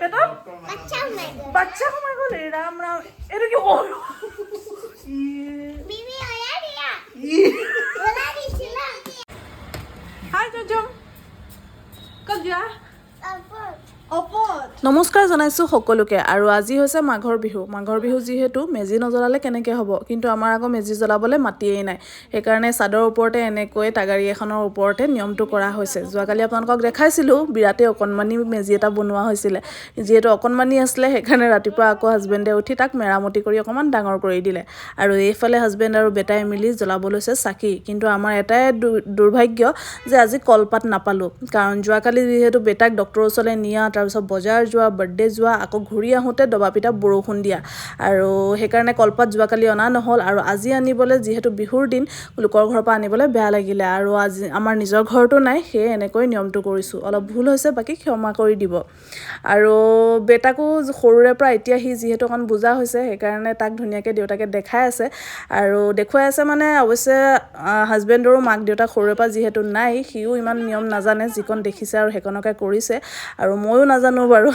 পেটত বাচ্চা সোমাই গ'ল। এই ৰাম ৰাম, এইটো কি? অ, ই। হাই জম, ক'ত যোৱা? নমস্কাৰ জনাইছোঁ সকলোকে। আৰু আজি হৈছে মাঘৰ বিহু। মাঘৰ বিহু যিহেতু মেজি নজ্বলালে কেনেকৈ হ'ব? কিন্তু আমাৰ আকৌ মেজি জ্বলাবলৈ মাটিয়েই নাই। সেইকাৰণে চাদৰ ওপৰতে এনেকৈ তাগাৰি এখনৰ ওপৰতে নিয়মটো কৰা হৈছে। যোৱাকালি আপোনালোকক দেখাইছিলোঁ, বিৰাটেই অকণমানি মেজি এটা বনোৱা হৈছিলে। যিহেতু অকণমানি আছিলে, সেইকাৰণে ৰাতিপুৱা আকৌ হাজবেণ্ডে উঠি তাক মেৰামতি কৰি অকণমান ডাঙৰ কৰি দিলে। আৰু এইফালে হাজবেণ্ড আৰু বেটাই মিলি জ্বলাব লৈছে চাকি। কিন্তু আমাৰ এটাই দুৰ্ভাগ্য যে আজি কলপাত নাপালোঁ। কাৰণ যোৱাকালি যিহেতু বেটাক ডক্টৰৰ ওচৰলৈ নিয়া, তাৰপিছত বজাৰ যোৱা, বাৰ্থডে যোৱা, আকৌ ঘূৰি আহোঁতে দবাপিটা বৰষুণ দিয়া আৰু সেইকাৰণে কলপাত যোৱাকালি অনা নহ'ল। আৰু আজি আনিবলৈ যিহেতু বিহুৰ দিন, লোকৰ ঘৰৰ পৰা আনিবলৈ বেয়া লাগিলে। আৰু আজি আমাৰ নিজৰ ঘৰতো নাই, সেয়ে এনেকৈ নিয়মটো কৰিছোঁ। অলপ ভুল হৈছে, বাকী ক্ষমা কৰি দিব। আৰু বেটাকো সৰুৰে পৰা এতিয়া সি যিহেতু অকণ বুজা হৈছে, সেইকাৰণে তাক ধুনীয়াকৈ দেউতাকে দেখাই আছে আৰু দেখুৱাই আছে। মানে অৱশ্যে হাজবেণ্ডৰো মাক দেউতাক সৰুৰে পৰা যিহেতু নাই, সিও ইমান নিয়ম নাজানে। যিকণ দেখিছে আৰু সেইকণকে কৰিছে। আৰু ময়ো নাজানো বাৰু,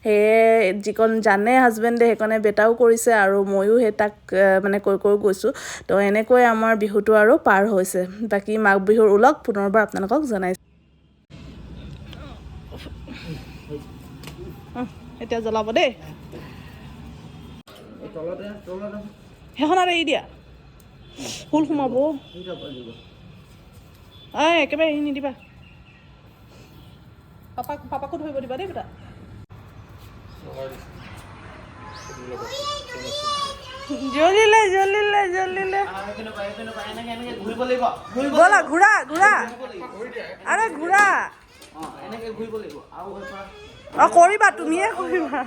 সেয়ে যিকণ জানে হাজবেণ্ডে, সেইকণে বেটাও কৰিছে আৰু ময়ো সেই তাক মানে কৈ কৈ গৈছোঁ। তো এনেকৈ আমাৰ বিহুটো আৰু পাৰ হৈছে। বাকী মাঘ বিহুৰ ওলগ পুনৰবাৰ আপোনালোকক জনাইছোঁ। এতিয়া জ্বলাব দেই। সেইখনত এৰি দিয়া, ফুল সোমাব। এই একেবাৰে এৰি নিদিবা। পাপাক, পাপাকো ধৰিব দিবা দেই বেটা। জ্বলিলে, জ্বলিলে, জ্বলিলে। ব'লা, ঘূৰা ঘূৰা, আৰে ঘূৰা। অ, কৰিবা, তুমিয়ে কৰিবা।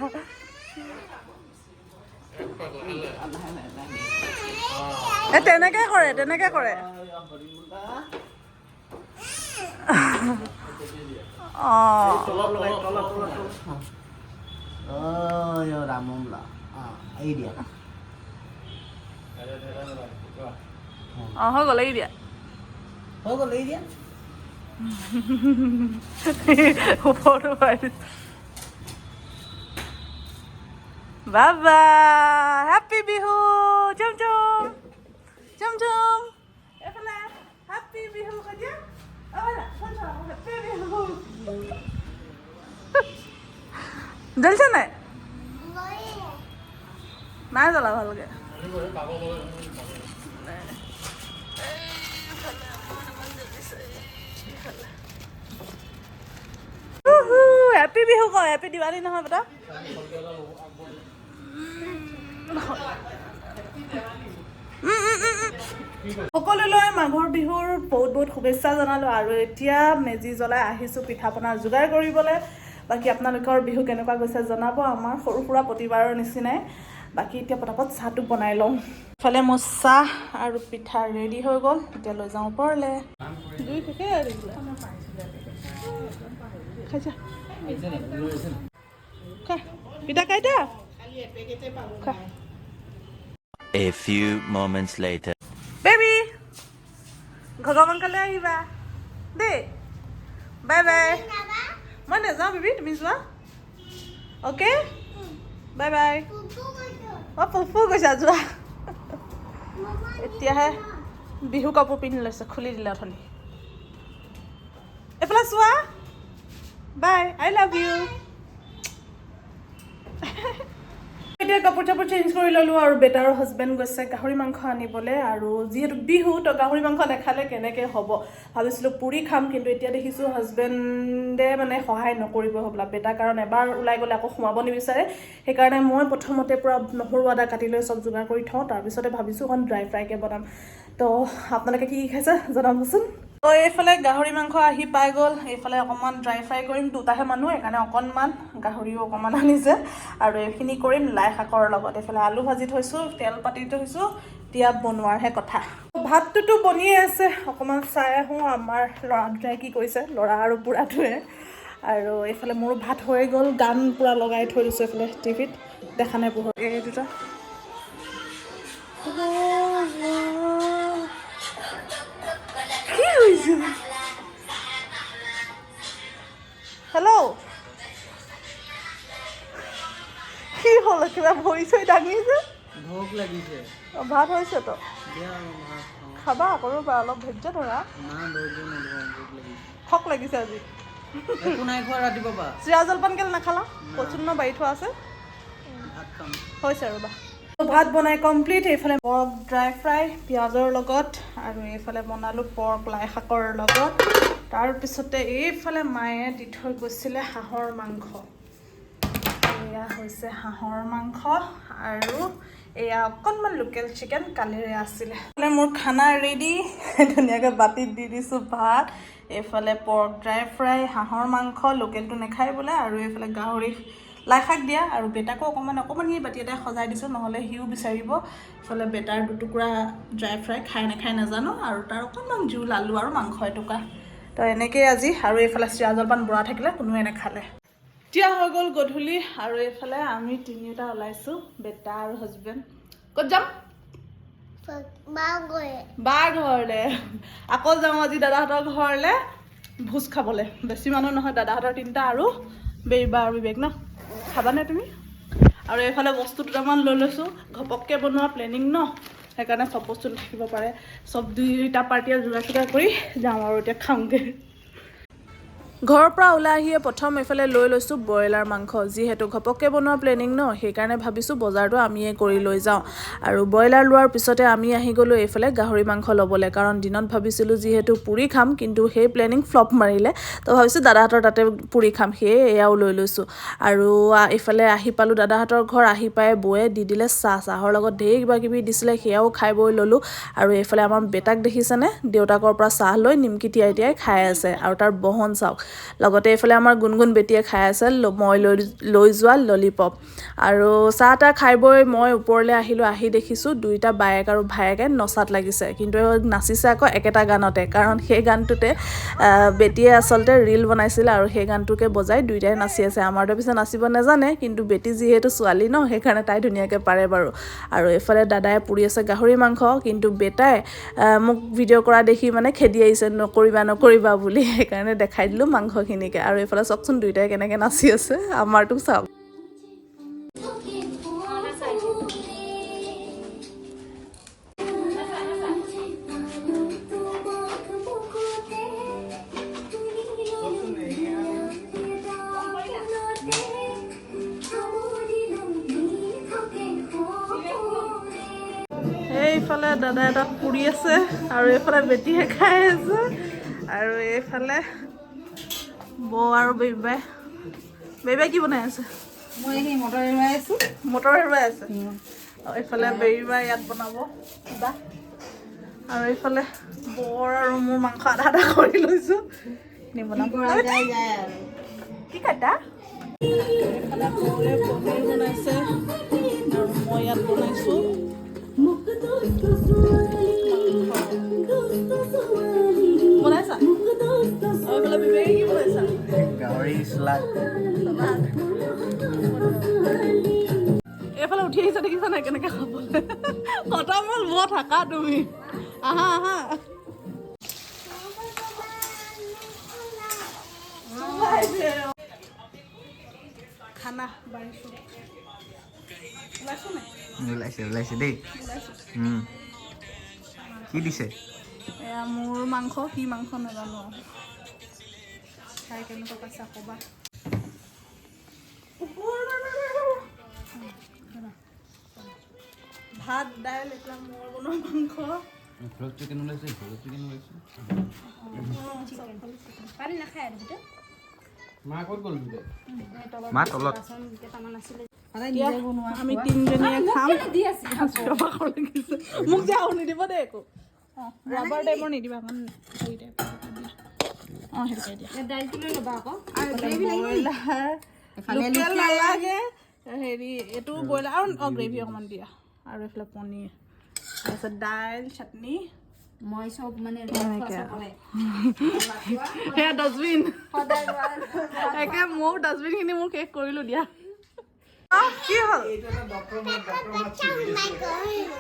এই তেনেকে কৰে, তেনেকে কৰে। অঁ, অঁ, হৈ গ'ল, এৰি দিয়া। হৈ গ'ল, এৰি দিয়া। ওপৰতো পাই। বাবা, হেপী বিহু। চুম চুম চুম চুম। এইফালে হেপী বিহু কৈ দিয়া। হেপী বিহু। জ্বলিছে নাই? নাই জ্বলা ভালকে। হেপী বিহু কয়, হেপী দিৱালী নহয় বেটা। সকলোলৈ মাঘৰ বিহুৰ বহুত বহুত শুভেচ্ছা জনালোঁ। আৰু এতিয়া মেজি জ্বলাই আহিছোঁ পিঠা পনাৰ যোগাৰ কৰিবলৈ। বাকী আপোনালোকৰ বিহু কেনেকুৱা গৈছে জনাব, আমাৰ সৰু সুৰা প্ৰতিবাৰৰ নিচিনাই। বাকী এতিয়া পটাপট চাহটো বনাই লওঁ। ইফালে মোৰ চাহ আৰু পিঠা ৰেডি হৈ গ'ল, এতিয়া লৈ যাওঁ ওপৰলৈ। জুই শেষে খাইছা? খা পিঠা, খাইতা খা। A few moments later. Baby, ভগৱানকালে আহিবা দেই। Bye bye. মই নাযাওঁ বেবী, তুমি যোৱা। Okay, bye bye. অঁ, ফুফু গৈছা, যোৱা। এতিয়াহে বিহু কাপোৰ পিন্ধি লৈছে, খুলি দিলে অথনি। এইফালে চোৱা। বাই, I love you. এতিয়া কাপোৰ চাপোৰ চেঞ্জ কৰি ল'লোঁ আৰু বেটাৰ হাজবেণ্ড গৈছে গাহৰি মাংস আনিবলৈ। আৰু যিহেতু বিহু, তো গাহৰি মাংস নাখালে কেনেকৈ হ'ব? ভাবিছিলোঁ পুৰি খাম, কিন্তু এতিয়া দেখিছোঁ হাজবেণ্ডে মানে সহায় নকৰিব হ'বলা বেটা, কাৰণ এবাৰ ওলাই গ'লে আকৌ সোমাব নিবিচাৰে। সেইকাৰণে মই প্ৰথমতে পূৰা নহৰু আদা কাটি লৈ চব যোগাৰ কৰি থওঁ, তাৰপিছতে ভাবিছোঁ অকণ ড্ৰাই ফ্ৰাইকৈ বনাম। তো আপোনালোকে কি কি খাইছে জনাবচোন। তো এইফালে গাহৰি মাংস আহি পাই গ'ল। এইফালে অকণমান ড্ৰাই ফ্ৰাই কৰিম, দুটাহে মানুহ, সেইকাৰণে অকণমান গাহৰিও অকণমান আনিছে। আৰু এইখিনি কৰিম লাই শাকৰ লগত। এইফালে আলু ভাজি থৈছোঁ, তেল পাতি থৈছোঁ, এতিয়া বনোৱাৰহে কথা। ভাতটোতো বনিয়ে আছে, অকণমান চাই আহোঁ আমাৰ ল'ৰা দুটাই কি কৰিছে, ল'ৰা আৰু বুঢ়াটোৱে। আৰু এইফালে মোৰো ভাত হৈ গ'ল, গান পূৰা লগাই থৈ দিছোঁ এইফালে টিভিত, দেখা নাই পোহৰ। এই দুটা কি হৈছে? হেল্ল', কি হ'ল? কিবা ভৰি চৰি দাঙিছে। ভোক লাগিছে। অ, ভাত হৈছে তো। দিয়া আৰু ভাত খাওঁ। খাবা আকৌ, ৰ'বা, অলপ ধৈৰ্য ধৰা। না, ধৈৰ্য নধৰো, ভোক লাগিছে। খক লাগিছে আজি। একো নাই খোৱা ৰাতিপুৱা পৰা। চিৰা জলপান কেলে নাখালা? কচোন ন, বাৰী থোৱা আছে। ভাত খাম। হৈছে, ৰ'বা। ভাত বনাই কমপ্লিট। এইফালে পৰ্ক ড্ৰাই ফ্ৰাই পিঁয়াজৰ লগত আৰু এইফালে বনালোঁ পৰ্ক লাই শাকৰ লগত। তাৰপিছতে এইফালে মায়ে দি থৈ গৈছিলে হাঁহৰ মাংস। এয়া হৈছে হাঁহৰ মাংস আৰু এয়া অকণমান লোকেল চিকেন কালিৰে আছিলে। এইফালে মোৰ খানা ৰেডি। ধুনীয়াকৈ বাতিত দি দিছোঁ ভাত, এইফালে পৰ্ক ড্ৰাই ফ্ৰাই, হাঁহৰ মাংস, লোকেলটো নাখায় বোলে, আৰু এইফালে গাহৰি লাই শাক দিয়া। আৰু বেটাকো অকণমান অকণমান এই বাতি এটাই সজাই দিছোঁ, নহ'লে সিও বিচাৰিব। ইফালে বেটাৰ দুটুকুৰা ড্ৰাই ফ্ৰাই, খাই নাখায় নাজানো, আৰু তাৰ অকণমান জোল, আলু আৰু মাংস এটুকুৰা। তো এনেকেই আজি। আৰু এইফালে চিৰা জলপান বুঢ়া থাকিলে, কোনোৱে নাখালে। এতিয়া হৈ গ'ল গধূলি আৰু এইফালে আমি তিনিওটা ওলাইছোঁ, বেটা আৰু হাজবেণ্ড। ক'ত যাম? বাৰ ঘৰলে আকৌ যাওঁ। আজি দাদাহঁতৰ ঘৰলে ভোজ খাবলৈ। বেছি মানুহ নহয়, দাদাহঁতৰ তিনিটা আৰু বেৰিবা আৰু বিবেক ন। খাবানে তুমি? আৰু এইফালে বস্তু দুটামান লৈ লৈছোঁ। ঘপককৈ বনোৱা প্লেনিং ন, সেইকাৰণে চব বস্তু নাথাকিব পাৰে। চব দুইটা পাৰ্টীয়ে যোগাৰ চোগাৰ কৰি যাওঁ আৰু এতিয়া খাওঁগৈ। ঘৰৰ পৰা ওলাই আহিয়ে প্ৰথম এইফালে লৈ লৈছোঁ ব্ৰইলাৰ মাংস। যিহেতু ঘপককৈ বনোৱা প্লেনিং ন, সেইকাৰণে ভাবিছোঁ বজাৰটো আমিয়ে কৰি লৈ যাওঁ। আৰু ব্ৰইলাৰ লোৱাৰ পিছতে আমি আহি গ'লোঁ এইফালে গাহৰি মাংস ল'বলৈ, কাৰণ দিনত ভাবিছিলোঁ যিহেতু পুৰি খাম, কিন্তু সেই প্লেনিং ফ্লপ মাৰিলে। তো ভাবিছোঁ দাদাহঁতৰ তাতে পুৰি খাম, সেয়ে এয়াও লৈ লৈছোঁ। আৰু এইফালে আহি পালোঁ দাদাহঁতৰ ঘৰ। আহি পাই বৌয়ে দি দিলে চাহ। চাহৰ লগত ঢেৰ কিবা কিবি দিছিলে, সেয়াও খাই বৈ ল'লোঁ। আৰু এইফালে আমাৰ বেটাক দেখিছেনে? দেউতাকৰ পৰা চাহ লৈ নিমকি তিয়াই তিয়াই খাই আছে। আৰু তাৰ বহন চাওক। লগতে এইফালে আমাৰ গুণগুণ বেটীয়ে খাই আছে মই লৈ লৈ যোৱা ললিপপ। আৰু চাহ তাহ খাই বৈ মই ওপৰলৈ আহিলোঁ। আহি দেখিছোঁ দুইটা বায়েক আৰু ভায়েকে নচাত লাগিছে, কিন্তু নাচিছে আকৌ একেটা গানতে, কাৰণ সেই গানটোতে বেটীয়ে আচলতে ৰীল বনাইছিলে আৰু সেই গানটোকে বজাই দুইটাই নাচি আছে। আমাৰতো পিছে নাচিব নাজানে, কিন্তু বেটী যিহেতু ছোৱালী ন, সেইকাৰণে তাই ধুনীয়াকৈ পাৰে বাৰু। আৰু এইফালে দাদাই পুৰি আছে গাহৰি মাংস, কিন্তু বেটাই মোক ভিডিঅ' কৰা দেখি মানে খেদি আহিছে, নকৰিবা নকৰিবা বুলি। সেইকাৰণে দেখাই দিলোঁ মাংসখিনিকে। আৰু এইফালে চাওকচোন, দুইটাই কেনেকৈ নাচি আছে। আমাৰটো চাওক। এইফালে দাদাই তাত পুৰি আছে আৰু এইফালে বেটীয়ে খাই আছে আৰু এইফালে বৌ আৰু বেবাই। বেবাই কি বনাই আছে? মই সেই মটৰ এৰুৱাই আছোঁ। মটৰ এৰুৱাই আছে। আৰু এইফালে বেৰিবাই ইয়াত বনাব কিবা। আৰু এইফালে বৰ আৰু মোৰ মাংস আধা আধা কৰি লৈছোঁ। এইখিনি বনাম। যায় যায় আৰু। কি কাটা? এইফালে বৌয়ে পনীৰ বনাইছে আৰু মই ইয়াত বনাইছোঁ মাংস। বনাইছা? আৰু এইফালে বিবেকে কি বনাইছা? গাহৰি চালাড। এইফালে উঠি আহিছে, দেখিছা নাই কেনেকে খাবলৈ? খতম হ'ল বৰ। থাকা তুমি, আহা আহা। ওলাইছে। খানা বাঢ়িছোঁ। ওলাইছোঁ নাই? ওলাইছে, ওলাইছে দেই। ওলাইছোঁ। কি দিছে? এয়া মোৰ মাংস, কি মাংস নাজানো আৰু। খাই কেনেকুৱা পাইছা ক'বা। ভাত, দাইল, এইবিলাক মোৰ বনোৱা মাংস। চিকেন ওলাইছে, চিকেন ওলাইছে। পানী নাখায় আৰু সেইটো। মা ক'ত গ'ল? মা তলত। এতিয়া আমি তিনিজনীয়ে খাম। বাখৰ লাগিছে মোক যে, আৰু নিদিব দেই একো। অঁ, ৰাবাৰ টাইপৰ নিদিবা, অকণ হেৰি টাইপৰ দিয়া। অঁ, সেইটোকে দিয়া। দাইলটো লৈ ল'বা আকৌ। ব্ৰইলাৰ, লোকেল নালাগে। হেৰি, এইটো ব্ৰইলাৰ আৰু অঁ, গ্ৰেভি অকণমান দিয়া। আৰু এইফালে পনীৰ, তাৰপিছত দাইল, চাটনি। মই চব মানে এনেকে আৰু। সেয়া ডাষ্টবিন একে। ময়ো ডাষ্টবিনখিনি মোৰ শেষ কৰিলোঁ দিয়া। আহ, কি হ'ল?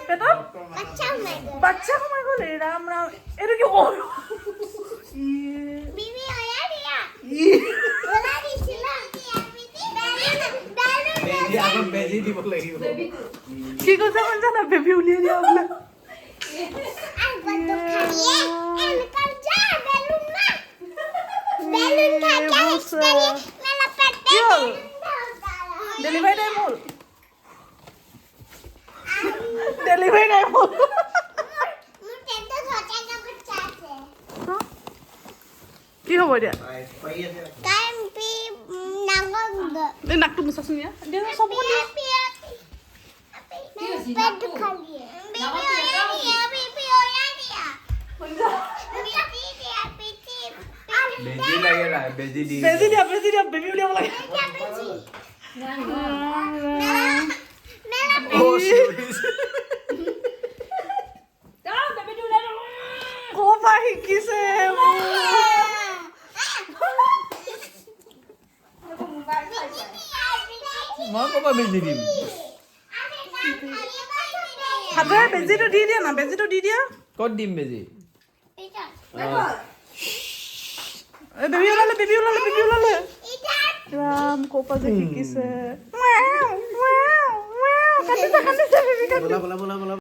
পেটত বাচ্চা সোমাই গ'ল। এই ৰাম ৰাম, এইটো কি? অ, ইয়ে। ই। বেজি দিব লাগিব। কি কৈছে শুনিছা না? বেবী উলিয়াই দিয়া বোলে। কি হ'ল? ডেলিভাৰী টাইম হ'ল, ডেলিভাৰী টাইম হ'ল। কি হ'ব এতিয়া? এই নাকটো মোচাচোন। ইয়াত দিয়া, চবকো দিয়া। বেজি লাগে না, বেজি দি। বেজি দিয়া, বেজি দিয়া, বেবী উলিয়াব লাগে। অ', চিঞৰিছে। ক'ৰ পৰা শিকিছে এইবোৰ? মই ক'ৰ পৰা বেজি দিম? হাতেৰে বেজিটো দি দিয়া না, বেজিটো দি দিয়া। ক'ত দিম বেজি? এই বেবী ওলালে, বেবী ওলালে, বেবী ওলালে। ৰাম, ক'ৰ পৰা যে শিকিছে! কান্দিছে, কান্দিছে, বেবী কান্দিছে। বলা, বলা, বলা, বলা।